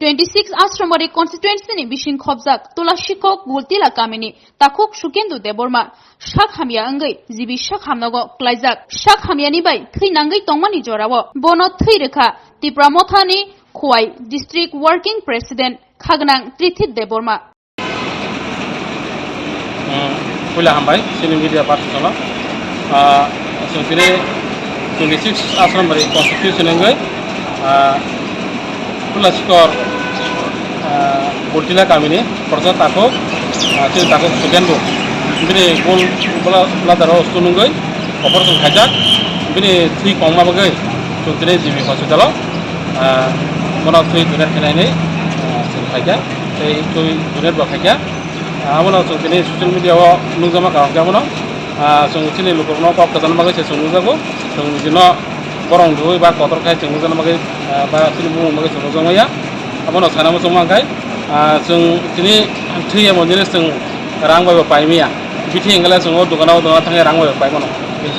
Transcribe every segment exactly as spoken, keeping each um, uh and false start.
twenty six Ashramari constituency ni bising khobjak Tulashikok Gultila kamini takhuk Sukendu Debbarma sak hamya wngwi G B sak hamnogo klaijak. Sak hamyani bai thwi nangwi tongmani jorao bono thwi rwkha Tipra Mothani Khowai District Working President Khagnang Trithit Debbarma. Hmm, puila hambai, chini media party sono. Ah, chwng tini twenty six Ashramari constituency wngwi, ah, Tulashikok, ah, Gultila kamini khoroksa takhuk, ah, chini takhuk Sukendu. Bini gul bla-, bladder o stone wngwi operation khaijak. Bini thwi kongma bagwi chwng tini G B hospital o, ah, bono thwi donate khlainai, ah, chwng khaijak. Tei thwi donate bo khaikha. Abono chwng tini social media o nukjakma kaham khe abono, ah, chwng chini lukurokno kok kwchangna bagwi se chwng nukjago. Chwng nijino borok rwui ba kotor khai chwng nukjakna bagwi, ah, ba chini bumung bagwi chwng nukjakmaya. Abono sana muchungma khe, ah, chwng tini thwi emon jinis chwng rang bai bo paimaya. Bithi hwnkhe chwng o dukano, o dukano thangwi rang bai bo paimano.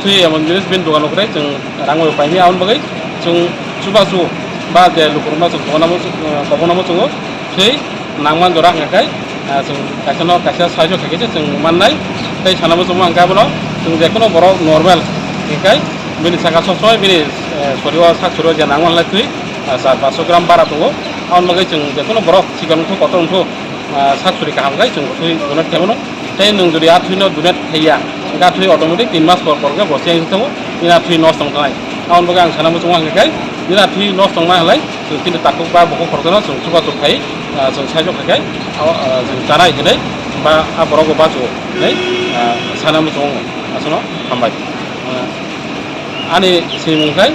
Thwi emon jinis bini dukano kwrwi chwng rang bai bo paimaya. Aboni bagwi chwng chubachu ba je lukurokno chwng kobono muchung-, kobono muchungo. Thwi nangman jora hwnkha khe, ah, chwng kaisa no kaisa sahajyo khaikhe se chwng mannai. Tei sana muchungma hwnkhe abono chwng jekhuno borok normal hwnkhe bini saka sob somoi bini, eh, sorio sak sorio je nangman lai thwi, ah, char panch gram bara tongo. Aboni bagwi chwng jekhuno borok chikon wngthok kotor wngthok, ah, sak suri kaham khai chwng thwi donate khaimano. Tei nwng jodi a thwino donate khaiya, hwnkhe a thwi automatic tin mas por por khe bo change wngwi thango, bini a thwi nosto wng thanai. Aboni bagwi ang sana muchungo hwnkha khe, bini a thwi nosto wngma halai, chwng chini takhuk ba bukhuk khoroksano chwng chubachu khai, ah, chwng sahajyo khai khai, ah, ah, chwng chanai hinwi ba a borok bo bachu hinwi, ah, sana muchungo. Aswkno hambai. Ah, ani simung khai,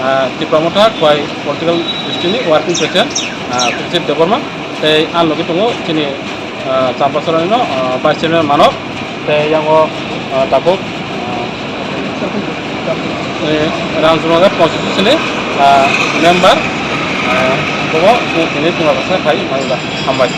ah, Tipra Motha Khowai Political District ni Working President, ah, Trithit Debbarma, tei ani logi tongo chini, ah, Champasarani no, ah, Vice Chairman Manok, tei yango, ah, tabuk, ah, eh, Ranjanagar constituency ni, ah, member, ah, bobo tini Pungra Basa khai mangla hambai.